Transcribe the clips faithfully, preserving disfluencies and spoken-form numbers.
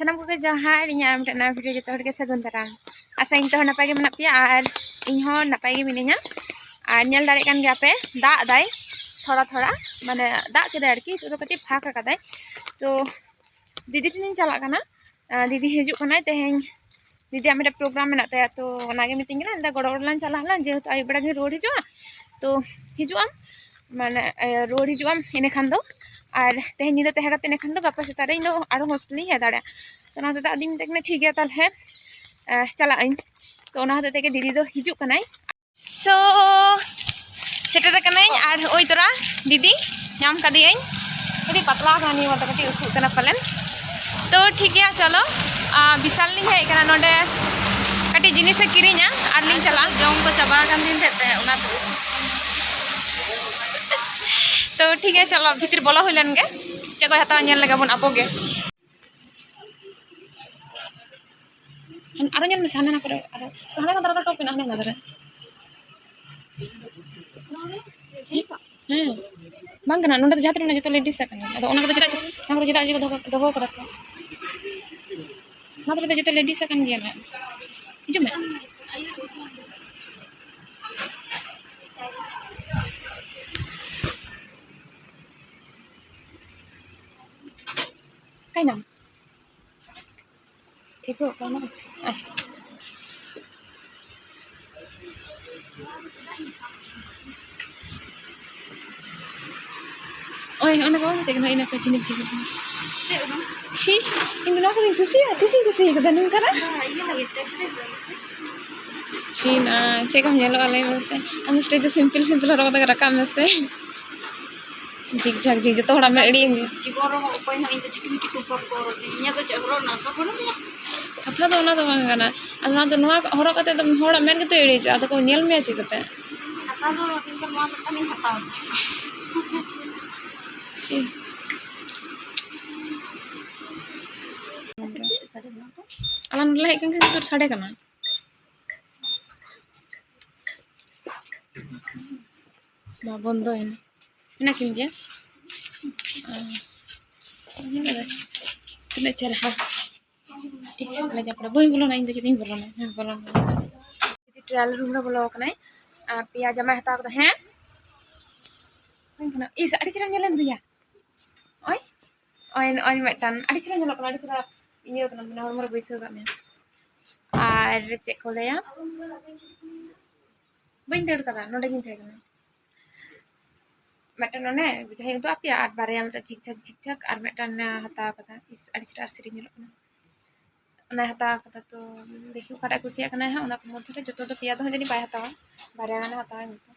ᱥᱟᱱᱟᱢ ᱠᱚᱜᱮ ᱡᱚᱦᱟᱨ, ᱤᱧᱟᱹᱜ ᱟᱨ ᱢᱤᱫᱴᱮᱱ ᱱᱟᱣᱟ ᱵᱷᱤᱰᱤᱭᱳ ᱡᱚᱛᱚ ᱦᱚᱲ ᱜᱮ ᱥᱟᱹᱜᱩᱱ ᱫᱟᱨᱟᱢ᱾ ᱟᱥᱟ ᱤᱧ ᱛᱮᱦᱚᱸ ᱱᱟᱯᱟᱭ ᱜᱮ ᱢᱮᱱᱟᱜ ᱯᱮᱭᱟ ᱟᱨ ᱤᱧ ᱦᱚᱸ ᱱᱟᱯᱟᱭ ᱜᱮ ᱢᱤᱱᱟᱹᱧᱟ᱾ ᱟᱨ ᱧᱮᱞ ᱫᱟᱲᱮᱭᱟᱜ ᱠᱟᱱ ᱜᱮᱭᱟ ᱯᱮ, ᱫᱟᱜ ᱫᱟᱭ ᱛᱷᱚᱲᱟ ᱛᱷᱚᱲᱟ, ᱢᱟᱱᱮ ᱫᱟᱜ ᱠᱮᱫᱟᱭ ᱟᱨᱠᱤ, ᱱᱤᱛᱚᱜ ᱫᱚ ᱠᱟᱹᱴᱤᱡ ᱯᱷᱟᱸᱠ ᱟᱠᱟᱫᱟᱭ᱾ ᱛᱚ ᱫᱤᱫᱤ ᱴᱷᱮᱱᱤᱧ ᱪᱟᱞᱟᱜ ᱠᱟᱱᱟ᱾ ᱟᱨ ᱫᱤᱫᱤ ᱦᱤᱡᱩᱜ ᱠᱟᱱᱟᱭ ᱛᱮᱦᱮᱧ, ᱫᱤᱫᱤᱭᱟᱜ ᱢᱤᱫᱴᱮᱱ ᱯᱨᱳᱜᱨᱟᱢ ᱢᱮᱱᱟᱜ ᱛᱟᱭᱟ, ᱛᱚ ᱚᱱᱟᱜᱮ ᱢᱤᱛᱟᱹᱧ ᱠᱟᱱᱟ, ᱢᱮᱱᱫᱟ ᱜᱚᱲᱚ ᱜᱚᱲᱚ ᱞᱟᱝ ᱪᱟᱞᱟᱜ ᱦᱟᱸᱜ, ᱡᱮᱦᱮᱛᱩ ᱟᱹᱭᱩᱵ ᱵᱮᱲᱟ ᱜᱮ ᱨᱩᱣᱟᱹᱲ ᱦᱤᱡᱩᱜᱼᱟ᱾ ᱛᱚ ᱦᱤᱡᱩᱜ ᱟᱢ, ᱢᱟᱱᱮ ᱮ, ᱨᱩᱣᱟᱹᱲ ᱦᱤᱡᱩᱜ ᱟᱢ ᱤᱱᱟᱹ ᱠᱷᱟᱱ ᱫᱚ, ᱟᱨ ᱛᱮᱦᱮᱧ ᱧᱤᱫᱟᱹ ᱛᱟᱦᱮᱸ ᱠᱟᱛᱮ ᱤᱱᱟᱹ ᱠᱷᱟᱱ ᱫᱚ ᱜᱟᱯᱟ ᱥᱮᱛᱟᱜ ᱨᱮ ᱤᱧ ᱫᱚ ᱟᱨᱦᱚᱸ ᱦᱳᱥᱴᱮᱞ ᱤᱧ ᱦᱮᱡ ᱫᱟᱲᱮᱭᱟᱜᱼᱟ᱾ ᱛᱚ ᱚᱱᱟ ᱦᱚᱛᱮᱡ ᱛᱮ ᱟᱫᱚᱧ ᱢᱮᱛᱟᱭ ᱠᱟᱱᱟ, ᱴᱷᱤᱠ ᱜᱮᱭᱟ ᱛᱟᱦᱚᱞᱮ, ᱮ, ᱪᱟᱞᱟᱜ ᱟᱹᱧ᱾ ᱛᱚ ᱚᱱᱟ ᱦᱚᱛᱮᱡ ᱛᱮᱜᱮ ᱫᱤᱫᱤ ᱫᱚ ᱦᱤᱡᱩᱜ ᱠᱟᱱᱟᱭ᱾ ᱥᱳ ᱥᱮᱴᱮᱨ ᱟᱠᱟᱱᱟᱹᱧ, ᱟᱨ ᱳᱭ ᱛᱚᱨᱟ ᱫᱤᱫᱤ ᱧᱟᱢ ᱠᱟᱫᱮᱭᱟᱹᱧ᱾ ᱠᱟᱹᱴᱤᱡ ᱯᱟᱛᱞᱟ ᱟᱠᱟᱱᱟ ᱱᱤᱭᱟᱹ ᱵᱟᱨ ᱫᱚ, ᱠᱟᱹᱴᱤᱡ ᱩᱥᱩᱜ ᱠᱟᱱᱟ ᱯᱟᱞᱮᱱ᱾ ᱛᱚ ᱴᱷᱤᱠ ᱜᱮᱭᱟ, ᱪᱚᱞᱚ, ᱟ, ᱵᱤᱥᱟᱞ ᱞᱤᱧ ᱦᱮᱡ ᱟᱠᱟᱱᱟ, ᱱᱚᱰᱮ ᱠᱟᱹᱴᱤᱡ ᱡᱤᱱᱤᱥᱮ ᱠᱤᱨᱤᱧᱟ ᱟᱨ ᱞᱤᱧ ᱪᱟᱞᱟᱜᱼᱟ᱾ ᱡᱚᱢ ᱠᱚ ᱪᱟᱵᱟ ᱟᱠᱟᱱ ᱛᱤᱧ ᱛᱟᱦᱮᱸᱫ ᱛᱮ, ᱚᱱᱟ ᱛᱮ ᱩᱥᱩᱜ᱾ ᱛᱚ ᱴᱷᱤᱠ ᱜᱮᱭᱟ, ᱪᱚᱞᱚ ᱵᱷᱤᱛᱤᱨ ᱵᱚᱞᱚ ᱦᱩᱭ ᱞᱮᱱ ᱜᱮ, ᱪᱮᱫ ᱠᱚᱭ ᱦᱟᱛᱟᱣᱟ ᱧᱮᱞ ᱞᱮᱜᱮ ᱵᱚᱱ ᱟᱵᱚ ᱜᱮ᱾ ᱟᱨᱚ ᱧᱮᱞ ᱢᱮᱥᱮ, ᱦᱟᱱᱟ ᱱᱟ ᱠᱚᱨᱮ, ᱟᱨᱚ ᱦᱟᱱᱟ ᱱᱟ ᱫᱷᱟᱨᱮ ᱫᱚ ᱴᱚᱯ ᱢᱮᱱᱟᱜᱼᱟ, ᱦᱟᱱᱟ ᱱᱟ ᱫᱷᱟᱨᱮ᱾ ᱦᱮᱸ, ᱵᱟᱝ ᱠᱟᱱᱟ, ᱱᱚᱰᱮ ᱫᱚ ᱡᱟᱦᱟᱸ ᱛᱤᱱᱟᱹᱜ ᱢᱮᱱᱟᱜᱼᱟ, ᱡᱚᱛᱚ ᱞᱮᱰᱤᱥ ᱟᱜ ᱠᱟᱱᱟ᱾ ᱟᱫᱚ ᱚᱱᱟ ᱠᱚᱫᱚ ᱪᱮᱫᱟᱜ ᱪᱚ, ᱚᱱᱟ ᱠᱚᱫᱚ ᱪᱮᱫᱟᱜ ᱪᱚ ᱠᱚ ᱫᱚᱦᱚ, ᱫᱚᱦᱚ ᱠᱟᱫᱟ ᱠᱚ? ᱚᱱᱟ ᱠᱚᱨᱮ ᱫᱚ ᱡᱚᱛᱚ ᱞᱮᱰᱤᱥ ᱟᱜ ᱠᱟᱱ ᱜᱮᱭᱟ ᱱᱟᱜ᱾ ᱦᱤᱡᱩᱜ ᱢᱮ᱾ ᱚᱠᱟᱭᱱᱟᱢ? ᱴᱷᱤᱠᱚᱜ ᱠᱟᱱᱟ᱾ ᱟᱭ᱾ ᱳᱭ, ᱚᱱᱟ ᱠᱚ ᱵᱟᱝ ᱢᱮᱛᱟᱜ ᱠᱟᱱᱟ, ᱤᱱᱟᱹ ᱠᱚ ᱡᱤᱱᱤᱥ, ᱡᱤᱱᱤᱥ᱾ ᱪᱮᱫ ᱚᱱᱟ? ᱪᱷᱤ, ᱤᱧ ᱫᱚ ᱱᱚᱣᱟ ᱠᱚᱫᱚᱧ ᱠᱩᱥᱤᱭᱟᱜᱼᱟ, ᱛᱤᱥᱤᱧ ᱠᱩᱥᱤ ᱠᱟᱫᱟ ᱱᱚᱝᱠᱟᱱᱟᱜ᱾ ᱵᱟᱝ, ᱤᱭᱟᱹ ᱞᱟᱹᱜᱤᱫ ᱛᱮ, ᱥᱮᱨᱮᱧ ᱞᱟᱹᱜᱤᱫ ᱛᱮ᱾ ᱪᱷᱤ ᱱᱟ, ᱪᱮᱫ ᱠᱚᱢ ᱧᱮᱞᱚᱜᱼᱟ ᱞᱟᱹᱭ ᱢᱮᱥᱮ? ᱟᱢ ᱫᱚ stage ᱨᱮ simple, simple ᱦᱚᱨᱚᱜ ᱠᱟᱛᱮ ᱨᱟᱠᱟᱵ ᱢᱮᱥᱮ᱾ ᱡᱷᱤᱠ ᱡᱷᱟᱠ ᱡᱷᱤᱠ, ᱡᱚᱛᱚ ᱦᱚᱲᱟᱜ ᱢᱮᱫ ᱟᱹᱰᱤ᱾ ᱡᱤᱵᱚᱱ ᱨᱮᱦᱚᱸ ᱚᱠᱚᱭ ᱦᱚᱸ ᱤᱧ ᱫᱚ ᱪᱤᱠᱤ ᱢᱤᱠᱤ ᱴᱩᱯᱟᱹ ᱠᱚ ᱦᱚᱨᱚᱜ ᱦᱚᱪᱚ, ᱤᱧᱟᱹᱜ ᱫᱚ ᱪᱮᱫ ᱦᱚᱨᱚᱜ ᱨᱮᱱᱟᱜ ᱥᱚᱠ ᱵᱟᱹᱱᱩᱜ ᱛᱤᱧᱟ᱾ ᱠᱟᱛᱷᱟ ᱫᱚ ᱚᱱᱟ ᱫᱚ ᱵᱟᱝ ᱠᱟᱱᱟ, ᱟᱫᱚ ᱱᱚᱣᱟ ᱫᱚ ᱦᱚᱨᱚᱜ ᱠᱟᱛᱮ ᱫᱚ ᱦᱚᱲᱟᱜ ᱢᱮᱫ ᱜᱮᱛᱚ ᱮᱲᱮ ᱦᱤᱡᱩᱜᱼᱟ, ᱟᱫᱚ ᱠᱚ ᱧᱮᱞ ᱢᱮᱭᱟ ᱪᱤᱠᱟᱹᱛᱮ? ᱠᱟᱛᱷᱟ ᱫᱚ ᱤᱧ ᱫᱚ ᱱᱚᱣᱟ ᱢᱤᱫᱴᱟᱝ ᱤᱧ ᱦᱟᱛᱟᱣᱟ᱾ ᱪᱷᱤ᱾ ᱟᱪᱪᱷᱟ, ᱪᱮᱫ ᱥᱟᱰᱮ ᱠᱟᱱᱟ ᱚᱱᱟ? ᱟᱞᱟᱝ ᱱᱚᱰᱮ ᱞᱮ ᱦᱮᱡ ᱠᱟᱱ ᱠᱷᱟᱱ ᱥᱟᱰᱮ ᱠᱟᱱᱟ᱾ ᱢᱟ ᱵᱚᱱᱫᱚᱭᱮᱱᱟ᱾ ᱢᱮᱱᱟᱜ ᱠᱤᱱ ᱜᱮᱭᱟ᱾ ᱟᱨ ᱛᱤᱱᱟᱹᱜ ᱪᱮᱦᱨᱟ᱾ ᱤᱥ, ᱞᱟᱡᱟ ᱯᱟᱲᱟ, ᱵᱟᱹᱧ ᱵᱚᱞᱚᱱᱟ, ᱤᱧ ᱫᱚ ᱪᱮᱫ ᱤᱧ ᱵᱚᱞᱚᱱᱟ? ᱦᱮᱸ, ᱵᱚᱞᱚᱱᱟ᱾ ᱡᱩᱫᱤ trial room ᱨᱮ ᱵᱚᱞᱚ ᱟᱠᱟᱱᱟᱭ, ᱟᱨ ᱯᱮᱭᱟ ᱡᱟᱢᱟᱭ ᱦᱟᱛᱟᱣ ᱠᱟᱫᱟ, ᱦᱮᱸ? ᱵᱟᱹᱧ ᱜᱟᱱᱚᱜ᱾ ᱤᱥ, ᱟᱹᱰᱤ ᱪᱮᱦᱨᱟ ᱧᱮᱞᱮᱱ ᱫᱚᱭᱟ᱾ ᱱᱚᱜᱼᱚᱭ, ᱱᱚᱜᱼᱚᱭ, ᱱᱚᱜᱼᱚᱭ ᱢᱤᱫᱴᱟᱝ ᱟᱹᱰᱤ ᱪᱮᱦᱨᱟ ᱧᱮᱞᱚᱜ ᱠᱟᱱᱟ, ᱟᱹᱰᱤ ᱪᱮᱦᱨᱟ ᱤᱭᱟᱹ ᱠᱟᱱᱟ, ᱢᱟᱱᱮ ᱦᱚᱲᱢᱚ ᱨᱮ ᱵᱟᱹᱭᱥᱟᱹᱣ ᱠᱟᱜ ᱢᱮ᱾ ᱟᱨ ᱪᱮᱫ ᱠᱚ ᱞᱟᱹᱭᱟ, ᱵᱟᱹᱧ ᱫᱟᱹᱲ ᱠᱟᱫᱟ, ᱱᱚᱰᱮ ᱜᱤᱧ ᱛᱟᱦᱮᱸ ᱠᱟᱱᱟ᱾ ᱢᱤᱫᱴᱮᱱ ᱚᱱᱮ ᱡᱟᱦᱟᱸᱧ ᱩᱫᱩᱜ ᱟᱯᱮᱭᱟ, ᱟᱨ ᱵᱟᱨᱭᱟ ᱢᱤᱫᱴᱮᱱ ᱡᱷᱤᱠ ᱡᱷᱟᱠ ᱡᱷᱤᱠ ᱡᱷᱟᱠ, ᱟᱨ ᱢᱤᱫᱴᱮᱱ ᱦᱟᱛᱟᱣ ᱠᱟᱫᱟ᱾ ᱤᱥ, ᱟᱹᱰᱤ ᱪᱮᱦᱨᱟ ᱟᱨ ᱥᱮᱨᱮᱧ ᱧᱮᱞᱚᱜ ᱠᱟᱱᱟ᱾ ᱚᱱᱟᱭ ᱦᱟᱛᱟᱣ ᱠᱟᱫᱟ, ᱛᱚ ᱫᱮᱠᱷᱤ ᱚᱠᱟᱴᱟᱜ ᱠᱩᱥᱤᱭᱟᱜ ᱠᱟᱱᱟᱭ ᱦᱟᱸᱜ, ᱚᱱᱟ ᱠᱚ ᱢᱚᱫᱽᱫᱷᱮ ᱨᱮ ᱡᱚᱛᱚ ᱫᱚ ᱯᱮᱭᱟ ᱫᱚ ᱦᱟᱸᱜ ᱡᱟᱹᱱᱤᱡ ᱵᱟᱭ ᱦᱟᱛᱟᱣᱟ, ᱵᱟᱨᱭᱟ ᱜᱟᱱᱮ ᱦᱟᱛᱟᱣᱟ ᱱᱤᱛᱚᱜ᱾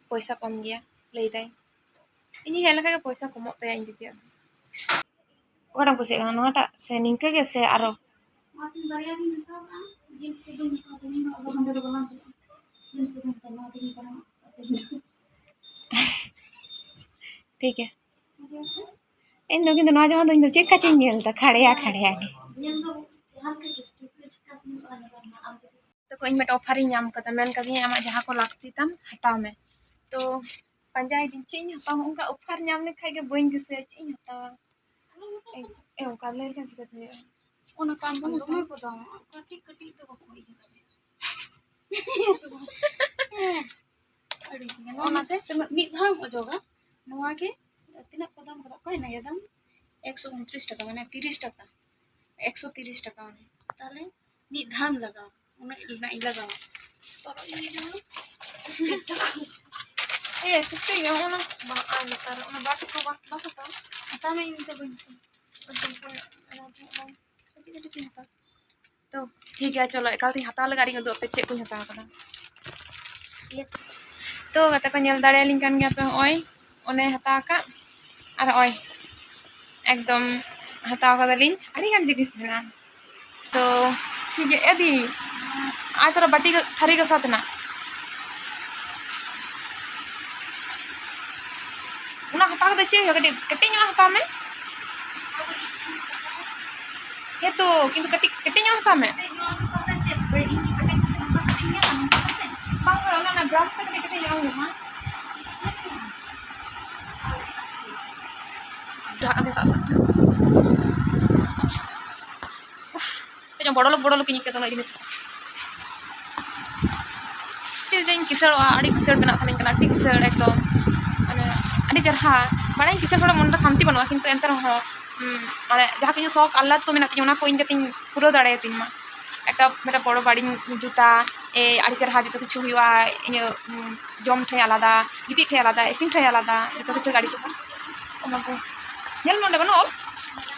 ᱯᱚᱭᱥᱟ ᱠᱚᱢ ᱜᱮᱭᱟ ᱞᱟᱹᱭᱫᱟᱭ᱾ ᱤᱧᱤᱧ ᱦᱮᱡ ᱞᱮᱱᱠᱷᱟᱱ ᱜᱮ ᱯᱚᱭᱥᱟ ᱠᱚᱢᱚᱜ ᱛᱟᱭᱟ ᱤᱧ ᱫᱤᱫᱤᱭᱟᱜ ᱫᱚ᱾ ᱚᱠᱟᱴᱟᱜ ᱮᱢ ᱠᱩᱥᱤᱭᱟᱜ ᱠᱟᱱᱟ, ᱱᱚᱣᱟᱴᱟᱜ ᱥᱮ ᱱᱤᱝᱠᱟᱹ ᱜᱮ ᱥᱮ ᱟᱨᱚ? ᱢᱟᱨᱠᱤᱱ ᱵᱟᱨᱭᱟ ᱜᱤᱧ ᱦᱟᱛᱟᱣ ᱠᱟᱜᱼᱟ, ᱡᱤᱱᱥ ᱫᱚ ᱵᱟᱹᱧ ᱦᱟᱛᱟᱣᱟ, ᱛᱮᱦᱮᱧ ᱫᱚ ᱟᱫᱚ ᱦᱟᱸᱰᱮ ᱫᱚ ᱵᱟᱞᱟᱝ ᱪᱟᱞᱟᱜᱼᱟ᱾ ᱡᱤᱱᱥ ᱫᱚ ᱵᱟᱹᱧ ᱦᱟᱛᱟᱣᱟ, ᱱᱚᱣᱟ ᱛᱮᱜᱤᱧ ᱯᱟᱨᱚᱢᱚᱜᱼᱟ ᱛᱮᱦᱮᱧ ᱫᱚ᱾ ᱴᱷᱤᱠ ᱜᱮᱭᱟ᱾ ᱴᱷᱤᱠ ᱜᱮᱭᱟ ᱥᱮ? ᱤᱧ ᱫᱚ ᱠᱤᱱᱛᱩ ᱱᱚᱣᱟ ᱡᱟᱢᱟ ᱫᱚ ᱤᱧ ᱫᱚ ᱪᱮᱫ ᱠᱟ ᱪᱚᱧ ᱧᱮᱞ ᱮᱫᱟ, ᱠᱷᱟᱲᱭᱟ ᱠᱷᱟᱲᱭᱟ ᱜᱮ᱾ ᱧᱮᱞ ᱫᱚ ᱡᱟᱦᱟᱸ ᱞᱮᱠᱟ ᱪᱮᱥᱴᱟ ᱠᱟᱛᱮ ᱪᱮᱫ ᱠᱟ ᱥᱮ ᱧᱮᱞᱚᱜᱼᱟ, ᱧᱮᱞᱚᱜ ᱢᱟ ᱟᱢ ᱛᱮᱜᱮ᱾ ᱛᱚᱠᱚ ᱤᱧ ᱢᱤᱫᱴᱮᱱ offer ᱤᱧ ᱧᱟᱢ ᱠᱟᱫᱟ, ᱢᱮᱱ ᱠᱟᱫᱤᱧ ᱟᱢᱟᱜ ᱡᱟᱦᱟᱸ ᱠᱚ ᱞᱟᱹᱠᱛᱤ ᱛᱟᱢ ᱦᱟᱛᱟᱣ ᱢᱮ᱾ ᱛᱚ ᱯᱟᱸᱡᱟᱭᱮᱫᱤᱧ ᱪᱮᱫ ᱤᱧ ᱦᱟᱛᱟᱣᱟ, ᱚᱱᱠᱟ offer ᱧᱟᱢ ᱞᱮᱠᱷᱟᱡ ᱜᱮ ᱵᱟᱹᱧ ᱫᱤᱥᱟᱹᱭᱟ ᱪᱮᱫ ᱤᱧ ᱦᱟᱛᱟᱣᱟ᱾ ᱮ, ᱮ, ᱚᱱᱠᱟ ᱞᱟᱹᱭ ᱞᱮᱠᱷᱟᱱ ᱪᱤᱠᱟᱹᱛᱮ ᱦᱩᱭᱩᱜᱼᱟ? ᱚᱱᱟ ᱠᱟᱱ ᱫᱚ ᱫᱚᱢᱮ ᱠᱚ ᱫᱟᱢᱟ, ᱠᱟᱹᱴᱤᱡ ᱠᱟᱹᱴᱤᱡ ᱫᱚ ᱵᱟᱠᱚ ᱤᱭᱟᱹ ᱫᱟᱲᱮᱭᱟᱜᱼᱟ᱾ ᱦᱮᱸ, ᱟᱹᱲᱤᱥ ᱜᱮ᱾ ᱱᱚᱣᱟ ᱢᱟᱥᱮ ᱛᱤᱱᱟᱹᱜ ᱢᱤᱫ ᱫᱷᱟᱣ ᱮᱢ ᱚᱡᱚᱜᱟ, ᱱᱚᱣᱟ ᱜᱮ ᱛᱤᱱᱟᱹᱜ ᱠᱚ ᱫᱟᱢ ᱠᱟᱫᱟ? ᱚᱠᱚᱭ ᱱᱤᱭᱟᱹ ᱫᱟᱢ? ᱮᱠᱥᱚ ᱩᱱᱛᱨᱤᱥ ᱴᱟᱠᱟ, ᱢᱟᱱᱮ ᱛᱤᱨᱤᱥ ᱴᱟᱠᱟ, ᱮᱠᱥᱚ ᱛᱤᱨᱤᱥ ᱴᱟᱠᱟ, ᱢᱟᱱᱮ ᱛᱟᱦᱞᱮ ᱢᱤᱫ ᱫᱷᱟᱣ ᱮᱢ ᱞᱟᱜᱟᱣᱟ, ᱩᱱᱟᱹᱜ ᱨᱮᱱᱟᱜ ᱤᱧ ᱞᱟᱜᱟᱣᱟ᱾ ᱯᱚᱨᱚᱵᱽ ᱤᱧ ᱤᱫᱤ ᱡᱚᱝᱟ᱾ ᱮ, ᱥᱚᱛᱛᱤ ᱜᱮ, ᱦᱚᱸᱜᱼᱚ ᱱᱟ ᱵᱟᱝ, ᱟᱨ ᱱᱮᱛᱟᱨ ᱚᱱᱟ ᱵᱟᱠᱥ ᱠᱚ ᱵᱟᱠ-, ᱵᱟᱠᱚ ᱦᱟᱛᱟᱣᱟ᱾ ᱦᱟᱛᱟᱣ ᱢᱮ, ᱤᱧ ᱫᱚ ᱵᱟᱹᱧ ᱦᱟᱛᱟᱣᱟ᱾ ᱠᱟᱹᱴᱤᱡ ᱠᱟᱹᱴᱤᱡ ᱛᱤᱧ ᱦᱟᱛᱟᱣᱟ᱾ ᱛᱚ, ᱴᱷᱤᱠ ᱜᱮᱭᱟ, ᱪᱚᱞᱚ, ᱮᱠᱟᱞ ᱛᱤᱧ ᱦᱟᱛᱟᱣ ᱞᱮᱜᱮ, ᱟᱨᱤᱧ ᱩᱫᱩᱜ ᱟᱯᱮ ᱪᱮᱫ ᱠᱚᱧ ᱦᱟᱛᱟᱣ ᱠᱟᱫᱟ᱾ ᱤᱭᱟᱹ᱾ ᱛᱚ, ᱜᱟᱛᱮ ᱠᱚ, ᱧᱮᱞ ᱫᱟᱲᱮᱭᱟᱞᱤᱧ ᱠᱟᱱ ᱜᱮᱭᱟ ᱯᱮ, ᱦᱚᱸᱜᱼᱚᱭ, ᱚᱱᱮ ᱦᱟᱛᱟᱣ ᱟᱠᱟᱫ, ᱟᱨ ᱦᱚᱸᱜᱼᱚᱭ, ᱮᱠᱫᱚᱢ ᱦᱟᱛᱟᱣ ᱠᱟᱫᱟᱞᱤᱧ, ᱟᱹᱰᱤ ᱜᱟᱱ ᱡᱤᱱᱤᱥ ᱢᱮᱱᱟᱜᱼᱟ᱾ ᱛᱚ, ᱴᱷᱤᱠ ᱜᱮᱭᱟ, ᱮ ᱫᱤ, ᱟᱨ ᱛᱷᱚᱲᱟ ᱵᱟᱹᱴᱤ ᱜᱟ-, ᱛᱷᱟᱹᱨᱤ ᱜᱟᱥᱟᱣ ᱛᱮᱱᱟᱜ᱾ ᱚᱱᱟ ᱦᱟᱛᱟᱣ ᱠᱟᱛᱮ ᱪᱮᱫ ᱦᱩᱭᱩᱜᱼᱟ? ᱠᱟᱹᱴᱤᱡ ᱠᱮᱴᱮᱡ ᱧᱚᱜ ᱦᱟᱛᱟᱣ ᱢᱮ᱾ ᱦᱮᱸ ᱛᱚ, ᱠᱤᱱᱛᱩ ᱠᱟᱹᱴᱤᱡ ᱠᱮᱴᱮᱡ ᱧᱚᱜ ᱦᱟᱛᱟᱣ ᱢᱮ᱾ ᱵᱟᱝ, ᱚᱱᱟ ᱨᱮᱱᱟᱜ ᱵᱨᱟᱥ ᱛᱮ ᱠᱟᱹᱴᱤᱡ ᱠᱮᱴᱮᱡ ᱧᱚᱜ ᱦᱩᱭᱩᱜᱼᱟ᱾ ᱰᱟᱦᱟᱜ ᱠᱟᱱ ᱛᱟᱭᱟ ᱥᱟᱵ ᱥᱟᱵ ᱛᱮ᱾ ᱵᱚᱲᱚ ᱞᱳᱠ ᱵᱚᱲᱚ ᱞᱳᱠᱤᱧ ᱟᱹᱭᱠᱟᱹᱣ ᱫᱟ ᱩᱱᱟᱹᱜ ᱡᱤᱱᱤᱥ᱾ ᱪᱮᱫ ᱡᱮᱧ ᱠᱤᱥᱟᱹᱲᱚᱜᱼᱟ, ᱟᱹᱰᱤ ᱠᱤᱥᱟᱹᱲ ᱵᱮᱱᱟᱜ ᱥᱟᱱᱟᱧ ᱠᱟᱱᱟ, ᱟᱹᱰᱤ ᱠᱤᱥᱟᱹᱲ ᱮᱠᱫᱚᱢ, ᱢᱟᱱᱮ ᱟᱹᱰᱤ ᱪᱮᱨᱦᱟ᱾ ᱵᱟᱲᱟᱭᱟᱹᱧ ᱠᱤᱥᱟᱹᱲ ᱦᱚᱲᱟᱜ ᱢᱚᱱ ᱨᱮ ᱥᱟᱱᱛᱤ ᱵᱟᱹᱱᱩᱜᱼᱟ, ᱠᱤᱱᱛᱩ ᱮᱱᱛᱮ ᱨᱮᱦᱚᱸ, ᱩᱸ, ᱢᱟᱱᱮ ᱡᱟᱦᱟᱸ ᱠᱤᱪᱷᱩ ᱥᱚᱠ ᱟᱦᱞᱟᱫ ᱠᱚ ᱢᱮᱱᱟᱜ ᱛᱤᱧᱟᱹ, ᱚᱱᱟ ᱠᱚ ᱤᱧ ᱡᱟᱛᱮᱧ ᱯᱩᱨᱟᱹᱣ ᱫᱟᱲᱮᱭᱟᱛᱤᱧ ᱢᱟ᱾ ᱮᱠᱴᱟ ᱢᱤᱫᱴᱟᱝ ᱵᱚᱲᱚ ᱵᱟᱲᱤᱧ ᱡᱩᱛᱟ, ᱮ, ᱟᱹᱰᱤ ᱪᱮᱨᱦᱟ ᱡᱚᱛᱚ ᱠᱤᱪᱷᱩ ᱦᱩᱭᱩᱜᱼᱟ, ᱤᱧᱟᱹᱜ, ᱩᱸ, ᱡᱚᱢ ᱴᱷᱮᱡ ᱟᱞᱟᱫᱟ, ᱜᱤᱛᱤᱡ ᱴᱷᱮᱡ ᱟᱞᱟᱫᱟ, ᱤᱥᱤᱱ ᱴᱷᱮᱡ ᱟᱞᱟᱫᱟ, ᱡᱚᱛᱚ ᱠᱤᱪᱷᱩ ᱜᱮ ᱟᱹᱰᱤ ᱪᱮᱨᱦᱟ᱾ ᱚᱱᱟ ᱠᱚ ᱧᱮᱞ ᱢᱮ, ᱚᱸᱰᱮ ᱵᱟᱹᱱᱩᱜᱼᱟ ᱚᱞ?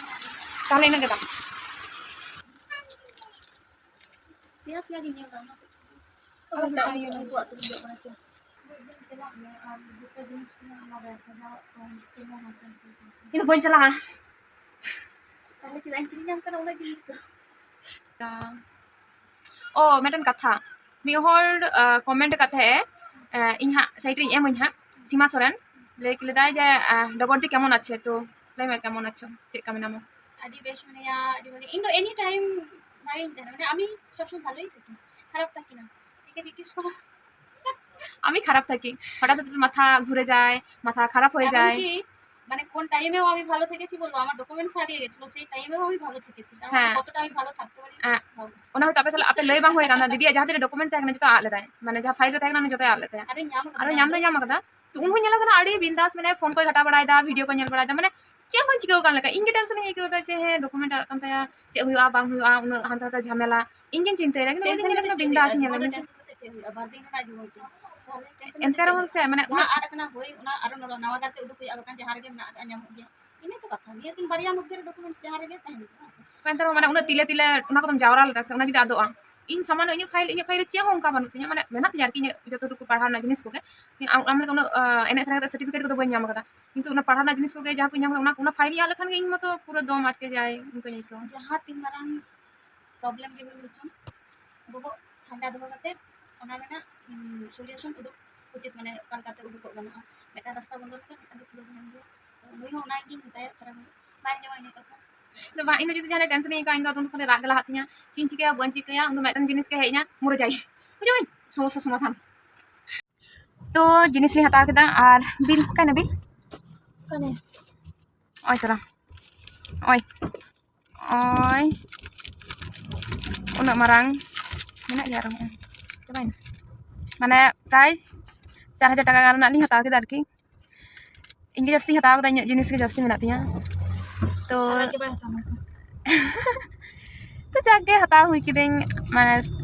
ᱛᱟᱦᱞᱮ ᱤᱱᱟᱹᱜ ᱜᱮ ᱫᱟᱢ᱾ ᱥᱮᱭᱟ ᱥᱮᱭᱟ ᱜᱮ ᱧᱮᱞ ᱫᱟ, ᱚᱱᱟ ᱛᱮ᱾ ᱟᱨ ᱪᱟᱞᱟᱜ ᱦᱩᱭᱩᱜᱼᱟ, ᱩᱱᱠᱩ ᱟᱹᱛᱩ ᱨᱮ ᱦᱩᱭᱩᱜ ᱠᱟᱱᱟ ᱪᱚ᱾ ᱪᱟᱞᱟᱜ ᱢᱮ, ᱟᱨ ᱡᱚᱛᱚ ᱡᱤᱱᱤᱥ ᱠᱚ ᱟᱞᱟᱫᱟ ᱥᱟᱡᱟᱣ ᱠᱚ, ᱡᱚᱛᱚ ᱧᱟᱢ ᱟᱠᱟᱫ ᱠᱚᱣᱟ᱾ ᱤᱧ ᱫᱚ ᱵᱟᱹᱧ ᱪᱟᱞᱟᱜᱼᱟ᱾ ᱛᱟᱦᱞᱮ ᱪᱮᱫᱟᱜ ᱤᱧ ᱠᱤᱨᱤᱧ ᱟᱢ ᱠᱟᱱᱟ ᱩᱱᱟᱹᱜ ᱡᱤᱱᱤᱥ ᱫᱚ? ᱚ, ᱢᱤᱫᱴᱮᱱ ᱠᱟᱛᱷᱟ, ᱢᱤᱫ ᱦᱚᱲ, ᱟ, comment ᱟᱠᱟᱫ ᱛᱟᱦᱮᱸᱜ ᱮ, ᱮ, ᱤᱧ ᱦᱟᱸᱜ side ᱨᱤᱧ ᱮᱢᱟᱹᱧ ᱦᱟᱸᱜ, ᱥᱤᱢᱟ ᱥᱚᱨᱮᱱ, ᱞᱟᱹᱭ ᱠᱮᱫᱟᱭ ᱡᱮ, ᱟ, "ᱰᱚᱜᱚᱨ ᱫᱤ ᱠᱮᱢᱚᱱ ᱟᱪᱷᱮ?" ᱛᱚ ᱞᱟᱹᱭ ᱢᱮ, ᱠᱮᱢᱚᱱ ᱟᱪᱷᱚ, ᱪᱮᱫ ᱞᱮᱠᱟ ᱢᱮᱱᱟᱢᱟ? ᱟᱹᱰᱤ ᱵᱮᱥ ᱢᱮᱱᱟᱭᱟ, ᱟᱹᱰᱤ ᱵᱷᱟᱜᱮ᱾ ᱤᱧ ᱫᱚ any time ᱵᱷᱟᱜᱮᱧ ᱛᱟᱦᱮᱱᱟ, ᱢᱟᱱᱮ ᱟᱹᱢᱤ ᱥᱚᱵ সময় ᱵᱷᱟᱞᱳᱭ ᱛᱟᱦᱮᱱᱟ, ᱠᱷᱟᱨᱟᱯ ᱛᱟᱦᱮᱱᱟ, ᱴᱷᱤᱠ ᱟᱪᱷᱮ, ᱠᱤᱥ ᱠᱚ ᱟᱹᱢᱤ ᱠᱷᱟᱨᱟᱯ ᱛᱟᱦᱮᱸ ᱠᱤ, ᱦᱚᱴᱟᱛ ᱦᱚᱴᱟᱛ ᱢᱟᱛᱷᱟ ᱜᱷᱩᱨᱮ ᱡᱟᱭ, ᱢᱟᱛᱷᱟ ᱠᱷᱟᱨᱟᱯ ᱦᱚᱭ ᱡᱟᱭ᱾ ᱮᱢᱚᱱᱠᱤ মানে কোন টাইমেও আমি ভালো থেকেছি বলবো, আমার ডকুমেন্টস হারিয়ে গেছিল, সেই টাইমেও আমি ভালো থেকেছি। তার মানে হ্যাঁ। কতটা আমি ভালো থাকতে পারি, হ্যাঁ। ভাবো। ওনা হয়তো ᱟᱯᱮ ᱥᱟᱞᱟᱜ ᱟᱯᱮ ᱞᱟᱹᱭ ᱵᱟᱝ ᱦᱩᱭ ᱠᱟᱱᱟ, ᱫᱤᱫᱤᱭᱟᱜ ᱡᱟᱦᱟᱸ ᱛᱤᱱᱟᱹᱜ ᱰᱚᱠᱩᱢᱮᱱᱴ ᱛᱟᱦᱮᱸ ᱠᱟᱱᱟ ᱡᱚᱛᱚ ᱟᱫ ᱞᱮᱫᱟᱭ, ᱢᱟᱱᱮ ᱡᱟᱦᱟᱸ ᱯᱷᱟᱭᱤᱞ ᱨᱮ ᱛᱟᱦᱮᱸ ᱠᱟᱱᱟ ᱚᱱᱟ ᱡᱚᱛᱚᱭ ᱟᱫ ᱞᱮᱫ ᱛᱟᱭᱟ᱾ ᱟᱨᱮ ᱧᱟᱢ ᱟᱠᱟᱫᱟ, ᱟᱨᱚ ᱧᱟᱢ ᱫᱚᱭ ᱧᱟᱢ ᱟᱠᱟᱫᱟ᱾ ᱛᱚ ᱩᱱ ᱦᱚᱸᱧ ᱧᱮᱞ ᱠᱟᱱᱟ ᱟᱹᱰᱤ ᱵᱤᱱᱫᱟᱥ, ᱢᱟᱱᱮ ᱯᱷᱳᱱ ᱠᱚᱭ ᱜᱷᱟᱴᱟ ᱵᱟᱲᱟᱭᱮᱫᱟ, ᱵᱷᱤᱰᱤᱭᱳ ᱠᱚᱭ ᱧᱮᱞ ᱵᱟᱲᱟᱭᱮᱫᱟ, ᱢᱟᱱᱮ ᱪᱮᱫ ᱦᱚᱸ ᱵᱟᱹᱧ ᱪᱤᱠᱟᱹᱣ ᱠᱟᱱ ᱞᱮᱠᱟ᱾ ᱤᱧ ᱜᱮ ᱴᱮᱱᱥᱚᱱ ᱤᱧ ᱟᱹᱭᱠᱟᱹᱣ ᱮᱫᱟ ᱡᱮ ᱦᱮᱸ ᱰᱚᱠᱩᱢᱮᱱᱴ ᱟᱫ ᱠᱟᱱ ᱛᱟᱭᱟ, ᱪᱮᱫ ᱦᱩᱭᱩᱜᱼᱟ ᱵᱟᱝ ᱦᱩᱭᱩᱜᱼᱟ, ᱩᱱᱟᱹᱜ ᱦᱟᱱᱛᱮ ᱱᱟᱛᱮ ᱡᱷᱟᱢᱮᱞᱟ᱾ ᱤᱧ ᱜᱤᱧ ᱪᱤᱱᱛᱟᱹᱭᱮᱫᱟ, ᱠᱤᱱᱛᱩ ᱩᱱᱤ ᱫᱚ ᱧᱮᱞ ᱢᱮ ᱵᱤᱱᱫᱟᱥ ᱧᱮᱞ ᱢᱮ᱾ ᱪᱮᱫ ᱦᱩᱭᱩᱜᱼᱟ? ᱵᱟᱨ ᱫᱤᱱ ᱨᱮᱱᱟᱜ ᱡᱤᱵᱚᱱ ᱛᱤᱧ᱾ ᱛᱟᱦᱞᱮ ᱴᱮᱱᱥᱚᱱ ᱮᱱᱛᱮ ᱠᱟᱛᱮ ᱨᱮᱦᱚᱸ ᱪᱮᱫ ᱥᱮ, ᱦᱩᱭᱩᱜᱼᱟ? ᱢᱟᱱᱮ ᱡᱟᱦᱟᱸ ᱩᱱᱟᱹᱜ ᱟᱫ ᱟᱠᱟᱱᱟ, ᱦᱳᱭ, ᱚᱱᱟ ᱟᱨᱚ ᱱᱟᱣᱟ, ᱱᱟᱣᱟ ᱠᱟᱨᱛᱮ ᱩᱰᱩᱠ ᱦᱩᱭᱩᱜᱼᱟ, ᱵᱟᱠᱷᱟᱱ ᱡᱟᱦᱟᱸ ᱨᱮᱜᱮ ᱢᱮᱱᱟᱜ ᱟᱠᱟᱫᱼᱟ, ᱧᱟᱢᱚᱜ ᱜᱮᱭᱟ᱾ ᱤᱱᱟᱹ ᱛᱚ ᱠᱟᱛᱷᱟ, ᱱᱤᱭᱟᱹ ᱠᱤᱱ ᱵᱟᱨᱭᱟ ᱢᱚᱫᱽᱫᱷᱮ ᱨᱮ ᱰᱚᱠᱩᱢᱮᱱᱴᱥ ᱡᱟᱦᱟᱸ ᱨᱮᱜᱮ ᱛᱟᱦᱮᱱ ᱠᱟᱱᱟ, ᱦᱮᱸ ᱥᱮ? ᱮᱱᱛᱮ ᱨᱮᱦᱚᱸ ᱢᱟᱱᱮ ᱩᱱᱟᱹᱜ ᱛᱤᱞᱮ ᱛᱤᱞᱮ ᱚᱱᱟ ᱠᱚᱫᱚᱢ ᱡᱟᱣᱨᱟ ᱞᱮᱫᱟ ᱥᱮ, ᱚᱱᱟ ᱡᱩᱫᱤ ᱟᱫᱚᱜᱼᱟ? ᱤᱧ ᱥᱟᱢᱟᱱᱱᱚ ᱤᱧᱟᱹᱜ ᱯᱷᱟᱭᱤᱞ, ᱤᱧᱟᱹᱜ ᱯᱷᱟᱭᱤᱞ ᱨᱮ ᱪᱮᱫ ᱦᱚᱸ ᱚᱱᱠᱟ ᱵᱟᱹᱱᱩᱜ ᱛᱤᱧᱟᱹ, ᱢᱟᱱᱮ ᱢᱮᱱᱟᱜ ᱛᱤᱧᱟᱹ ᱟᱨᱠᱤ, ᱤᱧᱟᱹᱜ ᱡᱚᱛᱚ ᱴᱩᱠᱩ ᱯᱟᱲᱦᱟᱣ ᱨᱮᱱᱟᱜ ᱡᱤᱱᱤᱥ ᱠᱚᱜᱮ᱾ ᱟᱢ, ᱟᱢ ᱞᱮᱠᱟ ᱩᱱᱟᱹᱜ, ᱟᱸ, ᱮᱱᱮᱡ ᱥᱮᱨᱮᱧ ᱠᱟᱛᱮ ᱥᱟᱨᱴᱤᱯᱷᱤᱠᱮᱴ ᱠᱚᱫᱚ ᱵᱟᱹᱧ ᱧᱟᱢ ᱟᱠᱟᱫᱟ, ᱠᱤᱱᱛᱩ ᱚᱱᱟ ᱯᱟᱲᱦᱟᱣ ᱨᱮᱱᱟᱜ ᱡᱤᱱᱤᱥ ᱠᱚᱜᱮ ᱡᱟᱦᱟᱸ ᱠᱚᱧ ᱧᱟᱢ ᱟᱠᱟᱫᱟ, ᱚᱱᱟ, ᱚᱱᱟ ᱯᱷᱟᱭᱤᱞ ᱤᱧ ᱟᱫ ᱞᱮᱠᱷᱟᱱ ᱜᱮ ᱤᱧ ᱢᱟᱛᱚ ᱯᱩᱨᱟᱹ ᱫᱚᱢ ᱟᱴᱠᱮ ᱡᱟᱭ, ᱚᱱᱠᱟᱧ ᱟᱹᱭᱠᱟᱹᱣᱟ᱾ ᱡᱟᱦᱟᱸ ᱛᱤᱱ ᱢᱟᱨᱟᱝ ᱯᱨᱚᱵᱞᱮᱢ ᱜᱮ ᱦᱩᱭ ᱦᱚᱪᱚᱱ, ᱵᱚᱦᱚᱜ ᱴᱷᱟᱱᱰᱟ ᱫᱚᱦᱚ ᱠᱟᱛᱮ ᱚᱱᱟ ᱨᱮᱱᱟᱜ, ᱩᱸ, ᱥᱚᱞᱤᱭᱩᱥᱚᱱ ᱩᱰᱩᱠ ᱩᱪᱤᱛ, ᱢᱟᱱᱮ ᱚᱠᱟ ᱞᱮᱠᱟᱛᱮ ᱩᱰᱩᱠᱚᱜ ᱜᱟᱱᱚᱜᱼᱟ᱾ ᱢᱤᱫᱴᱟᱝ ᱨᱟᱥᱛᱟ ᱵᱚᱱᱫᱚ ᱞᱮᱠᱷᱟᱱ ᱢᱤᱫᱴᱟᱝ ᱫᱚ ᱠᱷᱩᱞᱟᱹᱣ ᱛᱟᱦᱮᱱ ᱜᱮᱭᱟ᱾ ᱛᱚ ᱱᱩᱭ ᱦᱚᱸ ᱚᱱᱟ ᱜᱮᱧ ᱢᱮᱛᱟᱭᱟ ᱥᱟᱨᱟ ᱜᱷᱟᱹᱲᱤᱡ, ᱵᱟᱭ ᱟᱸᱡᱚᱢᱟ ᱤᱧᱟᱹᱜ ᱠᱟᱛᱷᱟ᱾ ᱤᱧ ᱫᱚ ᱵᱟᱝ, ᱤᱧ ᱫᱚ ᱡᱩᱫᱤ ᱡᱟᱦᱟᱱᱟᱜ ᱴᱮᱱᱥᱚᱱ ᱤᱧ ᱟᱹᱭᱠᱟᱹᱣᱟ, ᱤᱧ ᱫᱚ ᱩᱱ ᱠᱷᱚᱱ ᱨᱟᱜ ᱜᱮ ᱞᱟᱦᱟᱜ ᱛᱤᱧᱟ᱾ ᱪᱮᱫ ᱤᱧ ᱪᱤᱠᱟᱹᱭᱟ, ᱵᱟᱹᱧ ᱪᱤᱠᱟᱹᱭᱟ, ᱩᱱ ᱫᱚ ᱢᱤᱫᱴᱟᱝ ᱡᱤᱱᱤᱥ ᱜᱮ ᱦᱮᱡ ᱤᱧᱟ, ᱢᱚᱨᱮ ᱡᱟᱭ᱾ ᱵᱩᱡᱷᱟᱹᱣ? ᱥᱚᱢᱚᱥᱥᱟ ᱥᱚᱢᱟᱫᱷᱟᱱ᱾ ᱛᱚ ᱡᱤᱱᱤᱥ ᱞᱤᱧ ᱦᱟᱛᱟᱣ ᱠᱮᱫᱟ, ᱟᱨ ᱵᱤᱞ ᱚᱠᱟᱭᱱᱟ ᱵᱤᱞ? ᱚᱠᱟᱨᱮ? ᱱᱚᱜᱼᱚᱭ ᱛᱚᱨᱟ, ᱱᱚᱜᱼᱚᱭ, ᱱᱚᱜᱼᱚᱭ᱾ ᱩᱱᱟᱹᱜ ᱢᱟᱨᱟᱝ ᱢᱮᱱᱟᱜ ᱜᱮᱭᱟ ᱟᱨᱦᱚᱸ᱾ ᱪᱟᱵᱟᱭᱮᱱᱟ᱾ ᱢᱟᱱᱮ ᱯᱨᱟᱭ ᱪᱟᱨ ᱦᱟᱡᱟᱨ ᱴᱟᱠᱟ ᱜᱟᱱ ᱨᱮᱱᱟᱜ ᱞᱤᱧ ᱦᱟᱛᱟᱣ ᱠᱮᱫᱟ ᱟᱨᱠᱤ᱾ ᱤᱧ ᱜᱮ ᱡᱟᱹᱥᱛᱤᱧ ᱦᱟᱛᱟᱣ ᱠᱟᱫᱟ, ᱤᱧᱟᱹᱜ ᱡᱤᱱᱤᱥ ᱜᱮ ᱡᱟᱹᱥᱛᱤ ᱢᱮᱱᱟᱜ ᱛᱤᱧᱟᱹ᱾ ᱛᱚ ᱛᱚ ᱡᱟᱠ ᱜᱮ ᱦᱟᱛᱟᱣ ᱦᱩᱭ ᱠᱤᱫᱟᱹᱧ, ᱢᱟᱱᱮ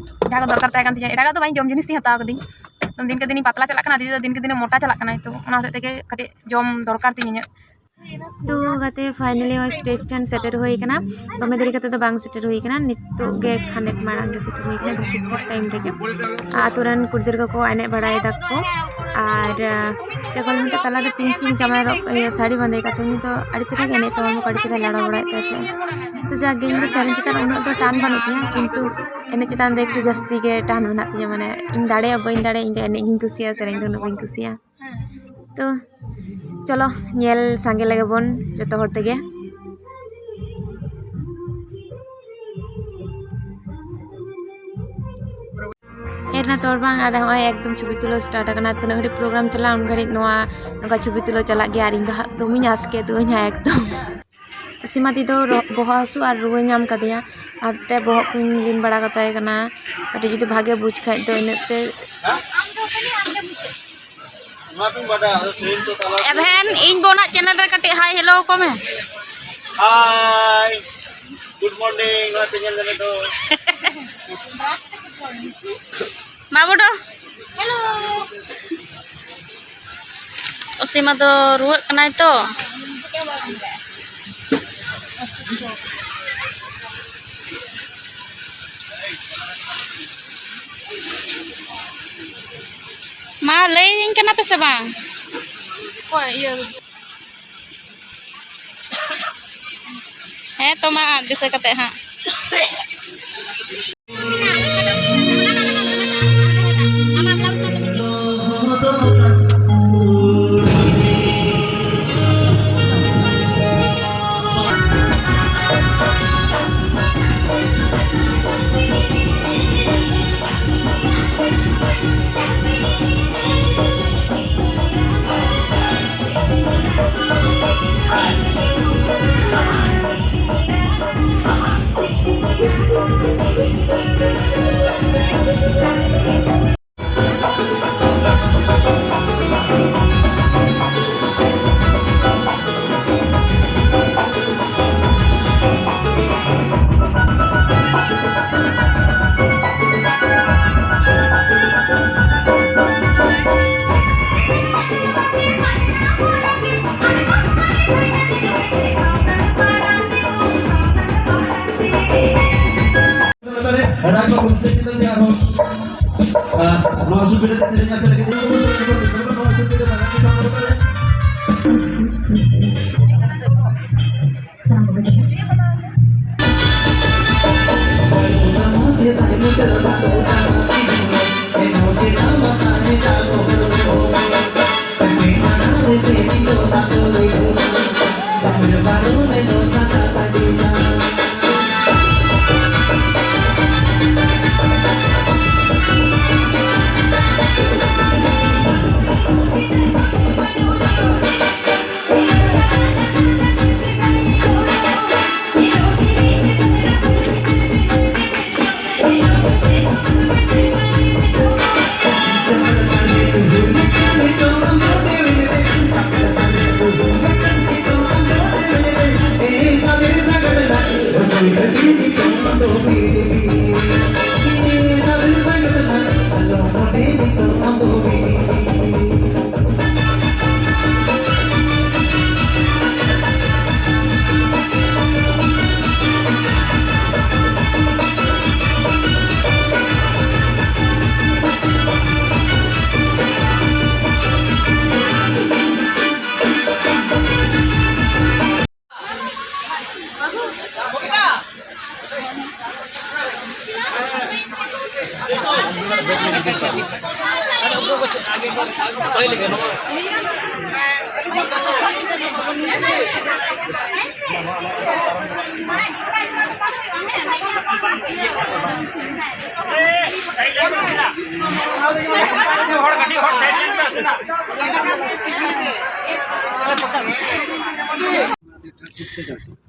ᱡᱟᱦᱟᱸ ᱠᱚ ᱫᱚᱨᱠᱟᱨ ᱛᱟᱦᱮᱸ ᱠᱟᱱ ᱛᱤᱧᱟᱹ᱾ ᱮᱴᱟᱜᱟᱜ ᱫᱚ ᱵᱟᱹᱧ, ᱡᱚᱢ ᱡᱤᱱᱤᱥ ᱛᱤᱧ ᱦᱟᱛᱟᱣ ᱠᱟᱹᱫᱟᱹᱧ᱾ ᱫᱤᱱᱠᱮ ᱫᱤᱱᱤᱧ ᱯᱟᱛᱞᱟ ᱪᱟᱞᱟᱜ ᱠᱟᱱᱟ, ᱫᱤᱫᱤ ᱫᱚ ᱫᱤᱱᱠᱮ ᱫᱤᱱᱮ ᱢᱚᱴᱟ ᱪᱟᱞᱟᱜ ᱠᱟᱱᱟᱭ, ᱛᱚ ᱚᱱᱟ ᱦᱚᱛᱮᱡ ᱛᱮᱜᱮ ᱠᱟᱹᱴᱤᱡ ᱡᱚᱢ ᱫᱚᱨᱠᱟᱨ ᱛᱤᱧ ᱤᱧᱟᱹᱜ᱾ ᱛᱚ ᱜᱟᱛᱮ, finally ᱦᱚᱸ ᱥᱴᱮᱡᱽ ᱴᱷᱮᱱ ᱥᱮᱴᱮᱨ ᱦᱩᱭ ᱠᱟᱱᱟ᱾ ᱫᱚᱢᱮ ᱫᱮᱨᱤ ᱠᱟᱛᱮ ᱫᱚ ᱵᱟᱝ ᱥᱮᱴᱮᱨ ᱦᱩᱭ ᱠᱟᱱᱟ, ᱱᱤᱛᱚᱜ ᱜᱮ ᱠᱷᱟᱱᱮᱠ ᱢᱟᱲᱟᱝ ᱜᱮ ᱥᱮᱴᱮᱨ ᱦᱩᱭ ᱠᱟᱱᱟ, ᱮᱠᱫᱚᱢ ᱴᱷᱤᱠ ᱴᱷᱟᱠ ᱴᱟᱭᱤᱢ ᱨᱮᱜᱮ᱾ ᱟᱨ ᱟᱛᱳ ᱨᱮᱱ ᱠᱩᱲᱤ ᱜᱤᱫᱽᱨᱟᱹ ᱠᱚᱠᱚ ᱮᱱᱮᱡ ᱵᱟᱲᱟᱭ ᱫᱟᱠᱚ, ᱟᱨ ᱪᱮᱫ ᱠᱚ ᱢᱮᱛᱟᱜ, ᱛᱟᱞᱟᱨᱮ ᱯᱤᱝᱠ ᱯᱤᱝᱠ ᱡᱟᱢᱟ ᱦᱚᱨᱚᱜ, ᱤᱭᱟᱹ, ᱥᱟᱹᱲᱤ ᱵᱟᱸᱫᱮ ᱠᱟᱛᱮ ᱩᱱᱤ ᱫᱚ ᱟᱹᱰᱤ ᱪᱮᱦᱨᱟ ᱜᱮ ᱮᱱᱮᱡ ᱛᱟᱵᱚᱱ, ᱟᱹᱰᱤ ᱪᱮᱦᱨᱟ ᱞᱟᱲᱟᱣ ᱵᱟᱲᱟᱭᱮᱫ ᱛᱟᱦᱮᱸᱫ᱾ ᱛᱚ ᱡᱟᱠ ᱜᱮ, ᱤᱧ ᱫᱚ ᱥᱮᱨᱮᱧ ᱪᱮᱛᱟᱱ ᱩᱱᱟᱹᱜ ᱫᱚ ᱴᱟᱱ ᱵᱟᱹᱱᱩᱜ ᱛᱤᱧᱟᱹ, ᱠᱤᱱᱛᱩ ᱮᱱᱮᱡ ᱪᱮᱛᱟᱱ ᱫᱚ ᱮᱠᱴᱩ ᱡᱟᱹᱥᱛᱤ ᱜᱮ ᱴᱟᱱ ᱢᱮᱱᱟᱜ ᱛᱤᱧᱟᱹ, ᱢᱟᱱᱮ ᱤᱧ ᱫᱟᱲᱮᱭᱟᱜ ᱵᱟᱹᱧ ᱫᱟᱲᱮᱭᱟᱜ, ᱤᱧ ᱫᱚ ᱮᱱᱮᱡ ᱜᱤᱧ ᱠᱩᱥᱤᱭᱟᱜᱼᱟ, ᱥᱮᱨᱮᱧ ᱫᱚ ᱩᱱᱟᱹᱜ ᱵᱟᱹᱧ ᱠᱩᱥᱤᱭᱟᱜᱼᱟ᱾ ᱛᱚ ᱪᱚᱞᱚ, ᱧᱮᱞ ᱥᱟᱸᱜᱮ ᱞᱮᱜᱮ ᱵᱚᱱ ᱡᱚᱛᱚ ᱦᱚᱲ ᱛᱮᱜᱮ᱾ ᱮᱨᱱᱟ ᱛᱚᱨ ᱵᱟᱝ, ᱟᱨ ᱦᱚᱸᱜᱼᱚᱭ ᱮᱠᱫᱚᱢ ᱪᱷᱚᱵᱤ ᱛᱩᱞᱟᱹᱣ ᱥᱴᱟᱨᱴ ᱟᱠᱟᱱᱟ᱾ ᱛᱤᱱᱟᱹᱜ ᱜᱷᱟᱹᱲᱤᱡ ᱯᱨᱳᱜᱨᱟᱢ ᱪᱟᱞᱟᱜᱼᱟ, ᱩᱱ ᱜᱷᱟᱹᱲᱤᱡ ᱱᱚᱣᱟ ᱱᱚᱝᱠᱟ ᱪᱷᱚᱵᱤ ᱛᱩᱞᱟᱹᱣ ᱪᱟᱞᱟᱜ ᱜᱮᱭᱟ, ᱟᱨ ᱤᱧ ᱫᱚ ᱦᱟᱸᱜ ᱫᱚᱢᱮᱧ ᱟᱥᱠᱮᱛᱚᱜᱼᱟᱹᱧ ᱦᱟᱸᱜ ᱮᱠᱫᱚᱢ᱾ ᱥᱤᱢᱟ ᱫᱤ ᱫᱚ ᱨᱚ-, ᱵᱚᱦᱚᱜ ᱦᱟᱹᱥᱩ ᱟᱨ ᱨᱩᱣᱟᱹ ᱧᱟᱢ ᱠᱟᱫᱮᱭᱟ, ᱟᱨ ᱛᱮ ᱵᱚᱦᱚᱜ ᱠᱚᱧ ᱞᱤᱱ ᱵᱟᱲᱟ ᱠᱟᱛᱟᱭ ᱠᱟᱱᱟ᱾ ᱠᱟᱹᱴᱤᱡ ᱡᱩᱫᱤ ᱵᱷᱟᱜᱮ ᱵᱩᱡᱽ ᱠᱷᱟᱡ ᱫᱚ ᱤᱱᱟᱹᱜ ᱛᱮ᱾ ᱮᱵᱷᱮᱱ, ᱤᱧ ᱵᱳᱱᱟᱜ ᱪᱮᱱᱮᱞ ᱨᱮ ᱠᱟᱹᱴᱤᱡ ᱦᱟᱭ ᱦᱮᱞᱳ ᱠᱚ ᱢᱮ᱾ ᱦᱟᱭ, ᱜᱩᱰ ᱢᱚᱨᱱᱤᱝ, ᱱᱚᱜᱼᱚᱭ ᱯᱮ ᱧᱮᱞ ᱧᱟᱢᱮᱫ ᱫᱚ᱾ ᱵᱟᱹᱵᱩ ᱫᱚ? ᱦᱮᱞᱳ᱾ ᱚᱥᱤᱢᱟ ᱫᱚ ᱨᱩᱣᱟᱹᱜ ᱠᱟᱱᱟᱭ ᱛᱚ᱾ ᱢᱟ ᱞᱟᱹᱭᱟᱹᱧ ᱠᱟᱱᱟ ᱯᱮ ᱥᱮ ᱵᱟᱝ? ᱚᱠᱚᱭ ᱤᱭᱟᱹ? ᱦᱮᱸ ᱛᱚ, ᱢᱟ ᱫᱤᱥᱟᱹ ᱠᱟᱛᱮ ᱦᱟᱸᱜ᱾ ᱮᱴᱟᱜ ᱠᱚ ᱠᱩᱥᱤ ᱪᱮᱛᱟᱱ ᱛᱮ ᱟᱨᱦᱚᱸ, ᱟᱨ ᱱᱚᱣᱟ ᱥᱩᱵᱤᱫᱷᱟ ᱛᱮ ᱥᱮᱨᱮᱧ ᱟᱛᱮ ᱞᱟᱹᱜᱤᱫ ᱱᱚᱣᱟ ᱥᱩᱵᱤᱫᱷᱟ ᱛᱮ ᱟᱨᱦᱚᱸ